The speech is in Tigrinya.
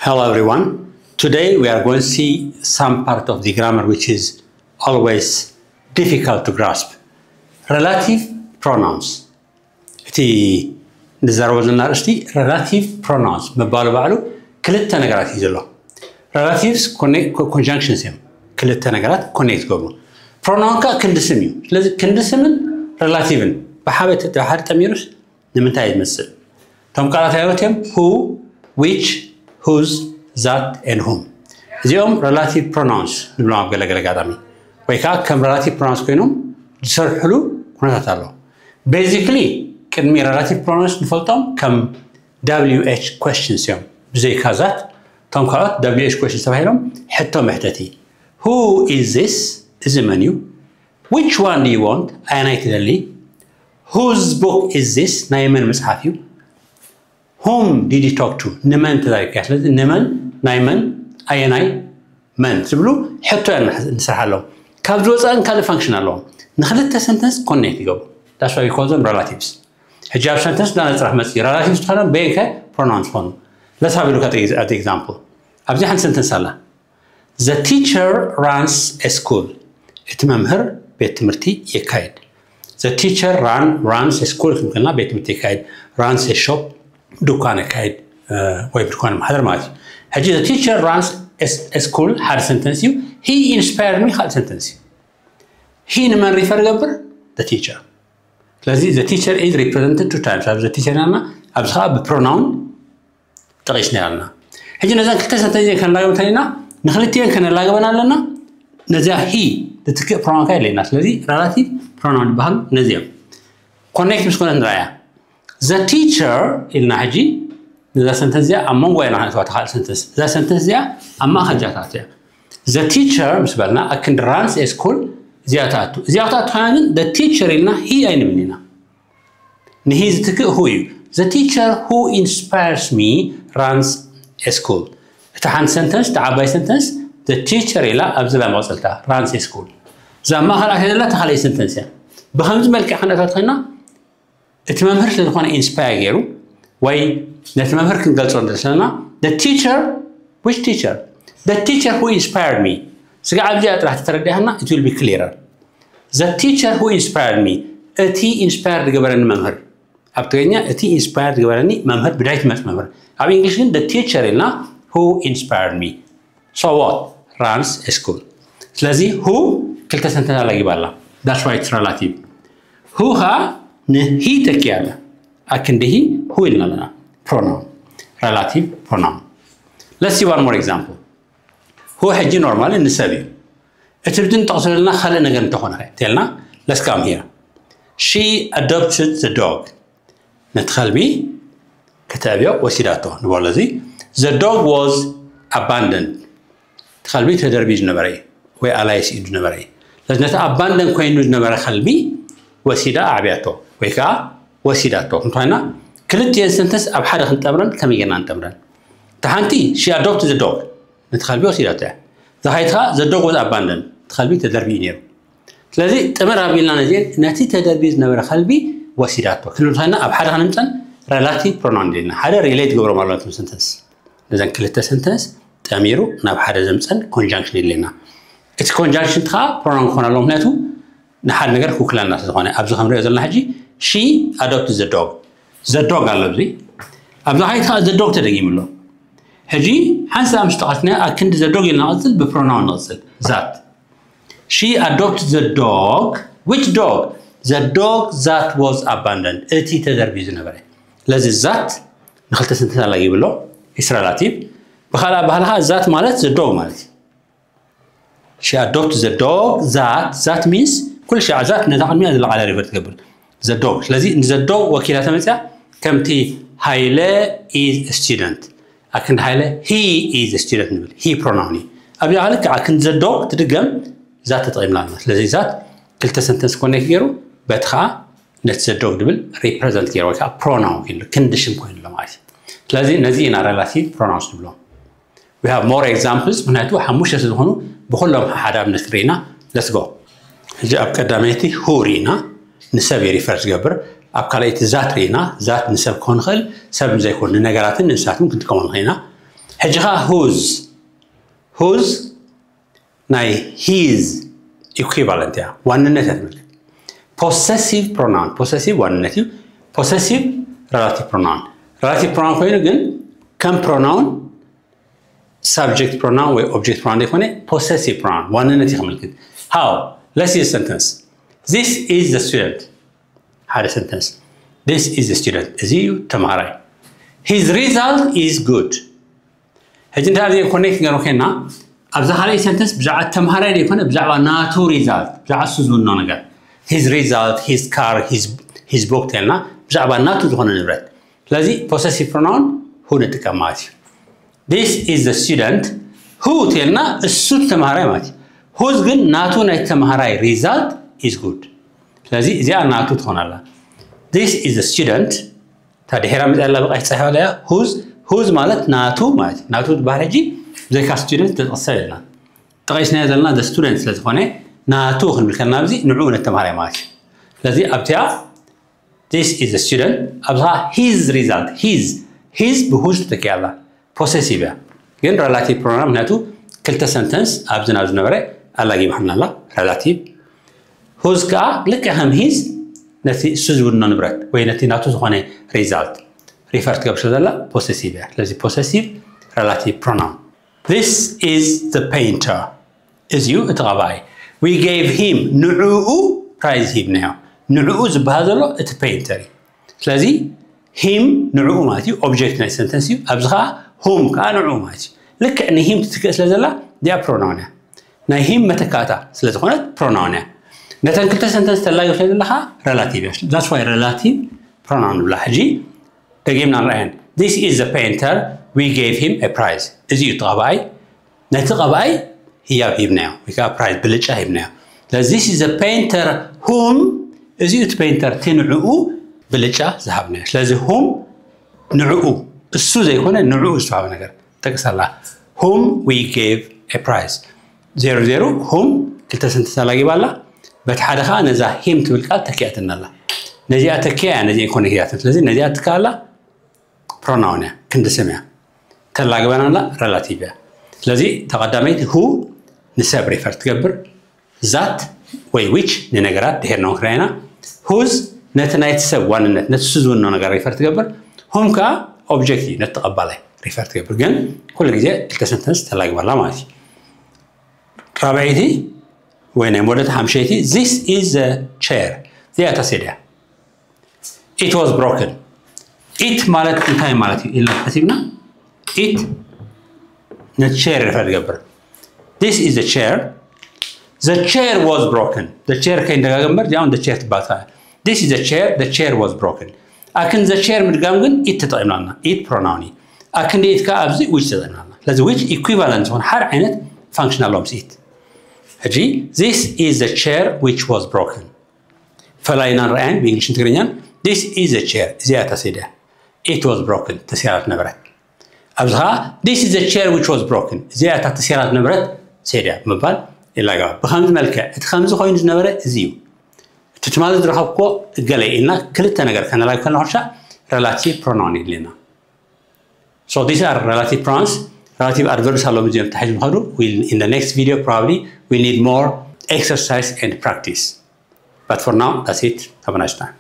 Hello everyone. Today we are going to see some part of the grammar which is always difficult to grasp. Relative pronouns. እቲ ንዛረቦ ዘለና ኣርእስቲ relative pronouns ምባሉ ባዕሉ ክልተ ነገራት እዩ ዘሎ። Relatives conjunctions እዮም። ክልተ ነገራት ኮኔክት ገብሩ። ፕሮናውን ከዓ ክንዲ ስም እዩ። ስለዚ ክንዲ ስምን ሬላቲቭን ብሓደ ጠሚሩስ ንምንታይ ይመስል? እቶም ቃላት ኣይወትዮም who, which, whose, that and whom። እዚኦም relative pronouns ንብሎም ኣብ ገለገለ ኣጋጣሚ ወይ ከዓ ከም relative pronouns ኮይኖም ዝሰርሕሉ ኩነታት ኣሎ። Basically ቅድሚ relative pronouns ንፈልጦም ከም W H questions እዮም። ብዘይካ that እቶም ካልኦት W H questions ተባሂሎም ሕቶ መሕተቲ። Who is this? እዚ መን እዩ? Which one do you want? ኣየናይ ትደሊ? Whose book is this? ናይ መን መጽሓፍ እዩ? Whom did you talk to? ንመን ተዛሪብካ? ስለዚ ንመን፣ ናይ መን፣ ኣየናይ፣ መን ዝብሉ ሕቶ ኢና ንሰርሓሎም። ካብ ዝወፃእን ካልእ ፋንክሽን ኣለዎም። ንክልተ ሰንተንስ ኮኔክት ይገብሩ። That's why we call them relatives። ሕጂ ኣብ ሰንተንስ እንዳነፅራሕ መፅእ relatives ዝኾነ በየንከ ፕሮናውንስ ዝኾኑ ለሳቢሉካ example ኣብዚ ሓንቲ ሰንተንስ ኣላ The teacher runs a school. እቲ መምህር ቤት ትምህርቲ የካይድ። The teacher run runs a school ክንከና ቤት ትምህርቲ የካይድ። Runs a shop ድኳን የካይድ ወይ ድኳን ማሕደር ማለት እዩ። ሕጂ the teacher runs a school ሓደ ሰንተንስ እዩ። He inspired me ካልእ ሰንተንስ እዩ። He ንመን ሪፈር ገብር? The teacher። ስለዚ the teacher is represented two times ኣብዚ the teacher ናና ኣብዚ ከዓ ብፕሮናውን ጠቒስና ኣለና። ሕጂ ነዘን ክልተ ሰንተንስ ከነላገበን ተሊና ንክልቲኤን ከነላገበን ኣለና። ነዚኣ he ትትክእ ፕሮናውን ከ የለና። ስለዚ ሬላቲቭ ፕሮናውን ዝበሃሉ ነዚኦም ኮኔክት ምስ ኮነት ንረኣያ። The teacher ኢልና ሕጂ ነዛ ሰንተንስ እዚኣ ኣብ መንጎ ኢና ከነእትዋ ካልእ ሰንተንስ። እዛ ሰንተንስ እዚኣ ኣብ ማእኸል እያ ትኣቱ እያ። The teacher ምስ በልና ኣክንዲ runs a school እዚኣ ትኣቱ። እዚኣ ክትኣቱ ኮይና ግን the teacher ኢልና he ኣይንብል ኢና። ንሂ ዝትክእ who እዩ። The teacher who inspires me runs a school። እታ ሓንቲ ሰንተንስ እታ ዓባይ ሰንተንስ the teacher ኢላ ኣብዚ ላ መቐፀልታ runs a school። እዛ ማእኸል ኣትያ ዘላ እታ ካልኣይ ሰንተንስ እያ። ብከምዚ መልክዕ ክንእታት ኮይና እቲ መምህር ስለዝኾነ ኢንስፓየር ገይሩ ወይ ነቲ መምህር ክንገልፆ እንተለና the teacher which teacher the teacher who inspired me ስጋ ኣብዚኣ ጥራሕ ተተረዲእና it will be clearer the teacher who inspired me እቲ ኢንስፓየር ዝገበረኒ መምህር ኣብ ትግርኛ እቲ ኢንስፓየር ዝገበረኒ መምህር ብዳይ ትመፅ መምህር ኣብ እንግሊሽ ግን the teacher ኢልና who inspired me So what runs a school ስለዚ who ክልተ ሰንተንስ ኣላጊባ ኣላ that's why it's relative who ከዓ ንሂ ተኪያ ኣላ ኣክንዲ ሂ who ኢልና ኣለና pronoun relative pronoun Let's see one more example who ሕጂ normally ንሰብ እዩ እቲ ብድን ጠቕሶ ዘለና ካልእ ነገር እንተኾነ ተልና let's come here she adopted the dog ነቲ ከልቢ ከተዕብዮ ወሲዳቶ ንበሎ እዚ the dog was abandoned እቲ ከልቢ ተደርቢ ዝነበረ እዩ ወይ ኣላይስ እዩ ዝነበረ እዩ ስለዚ ነቲ ኣባንደን ኮይኑ ዝነበረ ከልቢ ወሲዳ ኣዕብያቶ ወይ ከዓ ወሲዳቶ እንተኾይና ክልቲኤን ሰንተንስ ኣብ ሓደ ክንጠምረን ከመይ ጌርና ንጠምረን እቲ ሓንቲ she adopted the dog ነቲ ከልቢ ወሲዳቶ እያ ዝሓይትኻ the dog was abandoned እቲ ከልቢ ተደርቢ እዩ ነይሩ ስለዚ ጥምር ኣቢልና ነዚአን ነቲ ተደርቢ ዝነበረ ከልቢ ወሲዳቶ ክንብል ከና ኣብ ሓደ ከነምፀን ሬላቲቭ ፕሮናውን ኢልና ሓደ ሪሌት ገብሮም ኣሎ ነቶም ሰንተንስ ነዘን ክልተ ሰንተንስ ጠሚሩ ናብ ሓደ ዘምፀን ኮንጃንክሽን የድልየና እቲ ኮንጃንክሽን ከዓ ፕሮናውን ክኾን ኣለዎ ምክንያቱ ንሓደ ነገር ክውክለና ስለዝኾነ ኣብዚ ከም ንሪኦ ዘለና ሕጂ she adopted the dog the dog ኣሎ ኣብዚ ኣብዚ ሓይት ከዓ the dog ተደጊሙ ኣሎ ሕጂ ሓንሳብ ምስ ጠቐስና ኣክንዲ the dog ኢልና ንቕፅል ብፕሮናውን ንቕፅል that she adopted the dog which dog the dog that was abandoned እቲ ተደርቢ ዝነበረ ስለዚ that ንክልተ ሰንተንስ ኣላጊቡ ኣሎ it's relative ብካልእ ኣባህላ ከዓ that ማለት the dog ማለት እዩ she adopted the dog that that means ኩሉ ሻዕ that ነታ ቅድሚያ ዘለዓለ ሪፈር ትገብር the dog ስለዚ ን the dog ወኪላ ተመፅያ ከምቲ ሃይለ is student ኣክንዲ ሃይለ he is student ንብል he pronoun እዩ ኣብዚኣ ልክዕ ኣክንዲ the dog ትድገም that ተጠቂምና ኣለና ስለዚ that ክልተ ሰንተንስ ኮኔክት ገይሩ በቲ ከዓ ነቲ the dog ድብል ሪፕረዘንት ገይሩ ወይ ከዓ ፕሮናውን ኮይኑ ክንዲ ሽም ኮይኑ ኣሎ ማለት እዩ ስለዚ ነዚ ኢና ሬላቲቭ ፕሮናውንስ ንብሎ We have more examples ምክንያቱ ሓሙሽተ ስለዝኾኑ ብኩሎም ሓደ ኣብነት ርኢና let's go ሕጂ ኣብ ቀዳመይቲ who ርኢና ንሰብ እዩ ሪፈር ዝገብር ኣብ ካልኣይቲ that ርኢና that ንሰብ ክኾን ይኽእል ሰብ ዘይኮኑ ንነገራትን ንእንስሳትን ክንጥቀመሉ ንኽእል ኢና ሕጂ ኸዓ whose whose ናይ his equivalent እያ፣ ዋንነት እያ ትምልከት። Possessive pronoun፣ possessive ዋንነት እዩ። Possessive relative pronoun፣ relative pronoun ኮይኑ ግን ከም pronoun subject pronoun ወይ object pronoun ዘይኮነ possessive pronoun ዋንነት እዩ ክምልክት። How? Let's see the sentence. This is the student። ሓደ sentence. This is the student፣ እዚ እዩ ተምሃራይ። His result is good። ሕጂ እንታይ ኣብዚ ኮኔክት ገርም ኮይና ኣብዛ ካልኣይ ሰንተንስ ብዛዕባ ተምሃራይ ዘይኮነ ብዛዕባ ናቱ ሪዛልት፣ ብዛዕባ እሱ ዝውኖ ነገር፣ his result, his car, his book ተልና ብዛዕባ ናቱ ዝኾነ ንብረት። ስለዚ possessive pronoun who ንጥቀም ማለት እዩ። This is the student። Who ተልና እሱ ተምሃራይ ማለት እዩ። Whose ግን ናቱ ናይ ተምሃራይ result is good። ስለዚ እዚኣ ናቱ ትኾን ኣላ። This is the student። እታ ድሒራ መፅያ ኣላ ብቐይ ተፃሒፋ ኣላ እያ። Whose whose ማለት ናቱ ማለት እዩ። ናቱ ዝበሃል ሕጂ ብዘይካ student ተጠቕሰ የብልና። ጠቒስናዮ ዘለና the student ስለ ዝኾነ ናቱ ክንብል ከለና ኣብዚ ንዕኡ ነተምሃራይ ማለት እዩ። ስለዚ ኣብቲኣ this is the student፣ ኣብዚ ኸዓ his result፣ his his ብ whose ተተኪኣ ኣላ። Possessive እያ ግን relative pronoun፣ ምክንያቱ ክልተ ሰንተንስ ኣብዚ ናብ ዝነበረ ኣላጊባትና ኣላ። Relative። Whose ከዓ ልክዕ ከም his ነቲ እሱ ዝውኖ ንብረት ወይ ነቲ ናቱ ዝኾነ result refer ትገብር ስለ ዘላ possessive እያ። ስለዚ possessive relative pronoun። This is the painter። እዚ እዩ እቲ ቀባኣይ። We gave him፣ ንዕኡ prize ሂብናዮ። ንዕኡ ዝበሃል ዘሎ እቲ painter እዩ። ስለዚ him ንዕኡ ማለት እዩ፣ object ናይ ሰንተንስ እዩ። ኣብዚ ኸዓ whom ከዓ ንዕኡ ማለት እዩ። ልክዕ ን him ትትክእ ስለ ዘላ እዚኣ pronoun እያ። ናይ him መተካእታ ስለ ዝኾነት pronoun እያ። ነተን ክልተ ሰንተንስ ተላጊብ ስለ ዘለኻ relative እያ። That's why relative pronoun ንብላ። ሕጂ ደጊምና ንርኣየን። This is the painter፣ we gave him a prize። እዚ እዩ እቲ ቀባኣይ። ነቲ ቀባኣይ ህያብ ሂብናዮ ወይ ከዓ prize ብልጫ ሂብናዮ። ስለዚ this is the painter whom፣ እዚ እዩ እቲ painter እቲ ንዕኡ ብልጫ ዝሃብናዮ። ስለዚ whom ንዕኡ፣ እሱ ዘይኮነ ንዕኡ ዝተዋህበ ነገር ጠቅስ ኣላ። Whom we gave a prize። ዜሮ ዜሮ whom ክልተ ሰንተንስ ኣላጊባ ኣላ። በቲ ሓደ ከዓ ነዛ him ትብል ቃል ተኪኣትና ኣላ። ነዚኣ ተኪያ እያ ነዚኣ ኮነ ሂያትን። ስለዚ ነዚኣ ትካ ኣላ pronoun እያ፣ ክንዲ ስም እያ። ተላግበና ኣላ relative እያ። ስለዚ ተቐዳመይቲ who ንሰብ refer ትገብር፣ that ወይ which ንነገራት ድሒርና እውን ክረኣየና፣ whose ነቲ ናይቲ ሰብ ዋንነት፣ ነቲ እሱ ዝውኖ ነገር refer ትገብር፣ whom ከዓ object እዩ፣ ነቲ ተቐባላይ refer ትገብር። ግን ኩሉ ግዜ ክልተ ሰንተንስ ተላግባ ኣላ ማለት እዩ። ራብዐይቲ ወይ ናይ መወዳእታ ሓምሸይቲ፣ this is the chair፣ እዚኣ እታ ሴድ እያ። It was broken። It ማለት እንታይ ማለት እዩ ኢልና ሓሲብና፣ it ነቲ chair refer ትገብር። This is the chair። The chair was broken። The chair ከይንደጋገም እምበር እዚኣ እውን the chair ትበሃል። This is the chair። The chair was broken። ኣክን the chair ምድጋም ግን it ተጠቒምና ኣለና። It pronoun እዩ። ኣክን it ከዓ ኣብዚ which ተጠቒምና ኣለና። ስለዚ which equivalent ዝኾነ ሓደ ዓይነት function ኣለዎ ምስ it። ሕጂ this is the chair which was broken። ፈላይና ንርኣያን ብእንግሊሽን ትግርኛን፣ this is the chair፣ እዚኣ እታ ሴድ እያ። It was broken፣ ተሲራ ዝነበረት። ኣብዚ ኸዓ this is the chair which was broken፣ እዚኣ እታ ተሲራ ዝነበረት ሴድ እያ ብምባል ይላገባ። ብኸምዚ መልክዕ እቲ ከምዚ ኮይኑ ዝነበረ እዚ እዩ፣ እቲ ትማሊ ዝረኸብክዎ እገለ ኢልና ክልተ ነገር ከነላግብ ከለና ሕርሻ relative pronoun የድልየና። So these are relative pronouns። Relative adverbs ኣለዎም እዚኦም ተታሒዞም ዝኸዱ። We'll, in the next video probably we'll need more exercise and practice. But for now, that's it. Have a nice time.